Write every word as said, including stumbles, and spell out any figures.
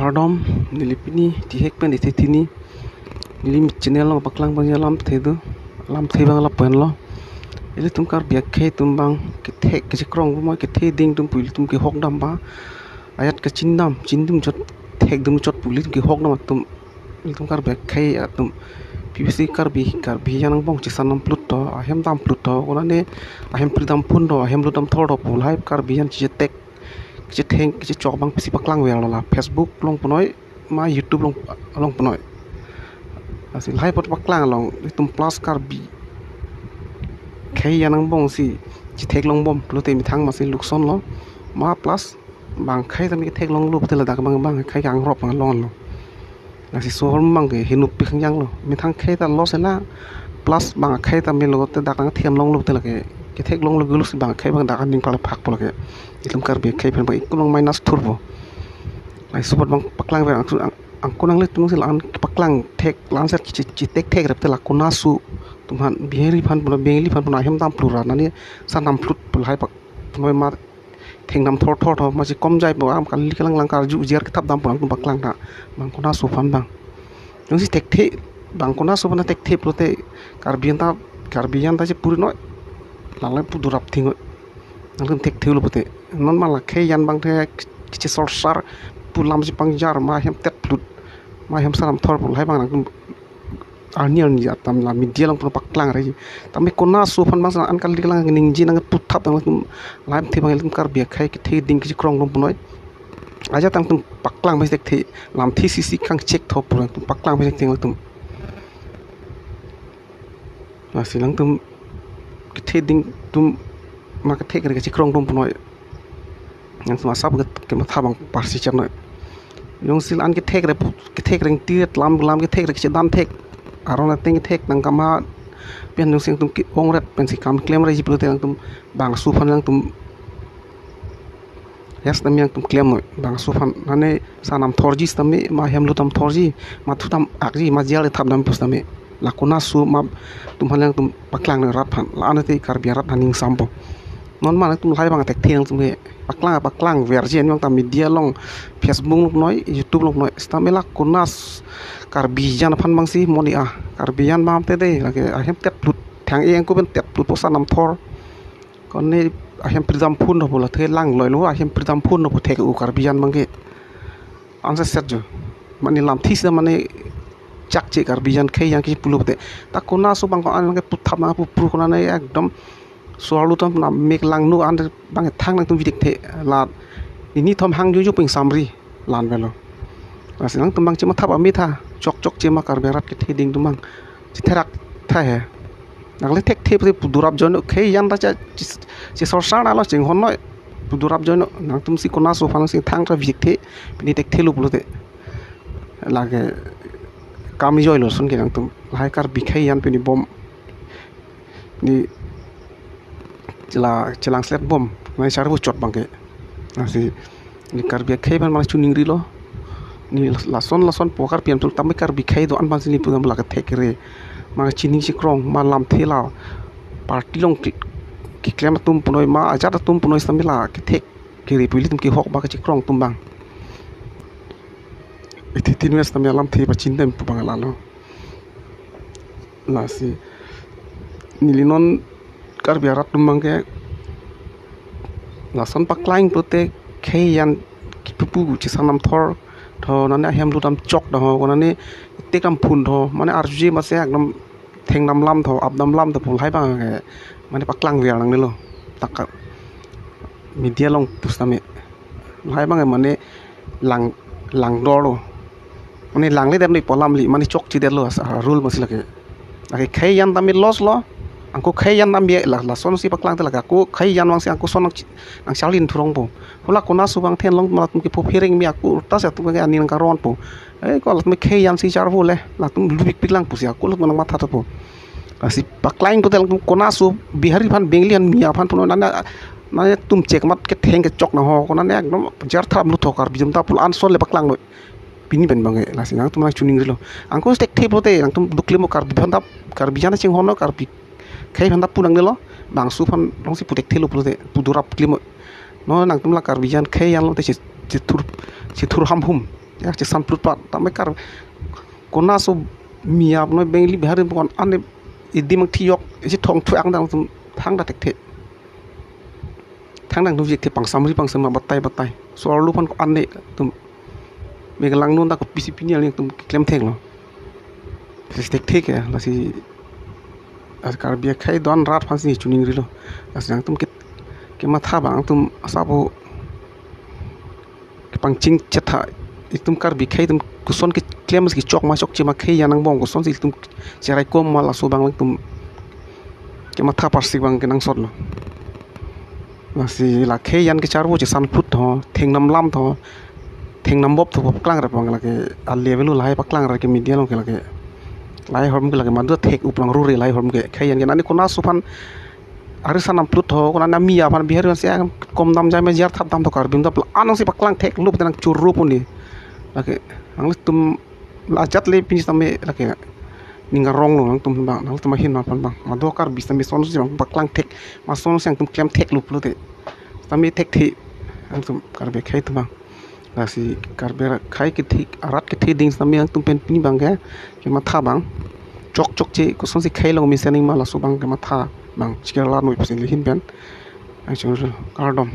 Kardom, neli pini tihek pen isi tini. Neli channel along paklang abang alamthe do. Alamthe abang lapu-an lo. Ilitum Karbi akhei atum abang kethek kechekrong mo kethe ding atum pu ilitum kehok dam ba. Ajat kachin dam, chin dum chot, thek dum chot pu ilitum kehok dam atum. Ilitum Karbi akhei atum. P B C Karbi, Karbi ajan angbong chesan dam plut to, ahem dam plut to, konane ahem pri dam phun to, ahem lut dam thor to pu lahai Karbi ajan chetek, kechetheng, kechechok abang pisi paklang ver lo la. Facebook along punoi, ma YouTube along, along punoi. Lasi lahai apot paklang along, itum plus Karbi akhei ajan angbong si chetheklong bom, pulote methang masi lukson lo, ma plus bang akhei tame ketheklong lo, pulote ladak bang, bang akhei kangrop bang long lo. Lasi sohor mang ke hinuk pi khangjang lo. Methang akhei ta loss ela, plus bang akhei tame lo te dak nang thiam long lo te lake. Ketheklong lo gulus bang akhei bang dak aning pala phak po lake. Itum Karbi akhei pen bang ikum long minus thur po. Lasi support bang paklang ver ang, ang, angko nanglitum si la-an paklang thek la-an ser chi, chetek thek rep te la kona su atum aphan Bihari aphan puna Bengali aphan puna ahem dam plut ra nani san dam plut pu lahai pak punoi ma theng dam thor thor thor ma chekom jai po, am kali kalang lang karju ujiar kethap dam pu nangtum paklang ta. Bang kona su aphan bang. Jongsi thekthe, bang kona su aphan thekthe pulote Karbi ajan ta, Karbi ajan ta chepuri noi. Lalai pu durap thing noi. Nangtum thekthe lo pulote. Non ma la akhei ajan abang the kechesorsar pu lam chepangjar ma ahem tet plut. Ma ahem san dam thor pu lahai bang nangtum arni arni atam la media along pura paklang re. Tame kona su aphan bang sa an kali kalang ningje nangputhap dang latum lahai apot bang ilitum Karbi akhei kethe ding kechekrong dam punoi. Ajat nangtum paklang bang thekthe, lamthe isi isi kangchek tho pu nangtum paklang bang thekthe nangtum. Lasi nangtum kethe ding atum ma kethek re kechekrong dam punoi. Nangtum asap ke, kematha bang parsi cham noi. Jongsi la-an kethek re, kethek reng tiret lam lam kethek re kechedam thek. Aron ateng kethek nang kama pen jongsi nangtum ke-ong ret pensi kam klem reji pulote nangtum bang su aphan nangtum yes tame nangtum klem noi. Bang su aphan nane san dam thorji tame, ma ahem lut dam thorji, ma thu dam akji, ma jal thap dam pu tame. La kona su ma atum aphan nangtum paklang noi rat aphan. La-an te Karbi arat aning sam po. Non ma nangtum lahai bang thekthe nangtum ke paklang paklang verji nangtum ta media along Facebook along punoi, YouTube along punoi. Seta me la kona s-, Karbi ajan aphan bang si moni a. Karbi ajan bang te de lake ahem tet plut thang e angko pen tet plut po san dam thor. Konane ahem pri dam phun do pu la the lang loi lo ahem pri dam phun do pu thek u Karbi ajan bang ke. Ansa set jo. Mane lamthe isi mane chakche Karbi ajan akhei ajan ke pulo te. Ta kona su bang ko an ke puthap nangpupru konane ekdom sohor lut dam na mek lang nu an bang thang nangtum vidik the la. Nini thom hang juju ping samri lan velo. Lasi nangtum bang chematha ba mi tha chok chok che ma Karbi arat kethe ding atum bang chetherak tha he. Nangle thekthe pulote pu durap jono akhei ajan ta cha chi, chesorsar na lo chinghon noi. Pu durap jono nangtum si kona su aphan si thang ta vidik the pini thekthe lo pulote. Lake kam joi lo sun ke nangtum lahai Karbi akhei ajan pini bom ni chela chelang slet bom nai charbu chot bang ke. Lasi neli Karbi akhei aphan mane chuning ri lo. Neli lason lason po Karbi atum tame Karbi akhei do-an aphan si neli pu dam la kethek re. Ma chini chekrong ma lamthe la party along ke, keklem atum punoi ma ajat atum punoi tame la kethek kere pu ilitum kehok ba kechekrong atum bang. Ithi tin wes tame lamthe pachin dam pu bang la lo. Lasi neli non Karbi arat atum bang ke lason paklang pulote akhei ajan kipupu chesan dam thor tho nane ahem lut dam chok do ho konane tek dam phun tho mane arjuje masi ekdom theng dam lam tho ap dam lam tho pu lahai bang ke mane paklang ver nangne lo. Tak media along pu tame lahai bang mane lang lang dor lo. Mane langle det noi po lam li mane chokche det lo asa rule masi lake. Lake akhei ajan tame loss lo. Angko akhei ajan tame la lason si paklang te lake ako akhei ajan bang si angko son nang chi, nang charlin thurong po. Hala kona su bang then long ma latum ke pho phereng mi ako ta si atum ke aning nang karon po. Eh ko latum akhei ajan si charvo le latum lubik pik lang pusi ako latum nang matha ta po. Lasi paklang pulote latum kona su Bihari aphan Bengali aphan Miya aphan punoi nane nane atum chek mat ketheng kechok na ho konane ekdom jar thap lut tho Karbi atum ta pu la-an son le paklang noi. Pini pen bang ke lasi nangtum nang chuning ri lo. Angko thekthe pulote nangtum duk klem o Karbi aphanta Karbi ajan chinghon noi Karbi akhei aphanta pu nangne lo. Bang su aphan long si pu thekthe lo pulote pu durap klem o. Non nangtum la Karbi ajan akhei ajan lo te che, chethur chethur ham hum. ya chesan plut pat tame kar kona so miya apnoi Bengali Bihari pon ane idim ang thiyok isi thong thuang dang tum thang da thekthe. Thang dang tum thekthe pangsamri pangsam batai batai. So arlo pon ane tum megalang non da ko pisi pini aling tum klem thek lo. Thekthe ke lasi as Karbi akhei don rat aphansi chuning rilo. Lasi nangtum ke kematha abang tum asapo kepangching chetha itum Karbi akhei atum koson keklem si chok ma chokche ma khei ya nangbom kosonsi itum cherai kom ma laso abang tum kematha parsik abang kenangsot lo. Lasi la khei an kecharvo chesan plut tho, thengnam lam tho, thengnam bop tho paklang rep abang lake a level lahai paklang rep ke media along ke lake lahai ahormu ke lake madu thek uplang rure lahai ahormu ke khei an ke nani kona so aphan ari sanam plut tho kona nami aphan Bihari si kom dam jai me jar thap dam tho Karbi dam pla anong si paklang thek lup tenang churu puni lake angli tum la ajat le pini tame lake ning arong lo nangtum abang nangtum ahin aphan abang madu Karbi tame son si abang paklang thek ma son si nangtum klem thek lup lo te tame thekthe nangtum Karbi akhei atum abang. Lasi Karbi akhei kethe arat kethe ding tame nangtum pen pini abang ke kematha abang chok chokche kosonsi khei long mesen ma laso abang kematha abang chikir la noi pusi lihin pen ang chungril kardom.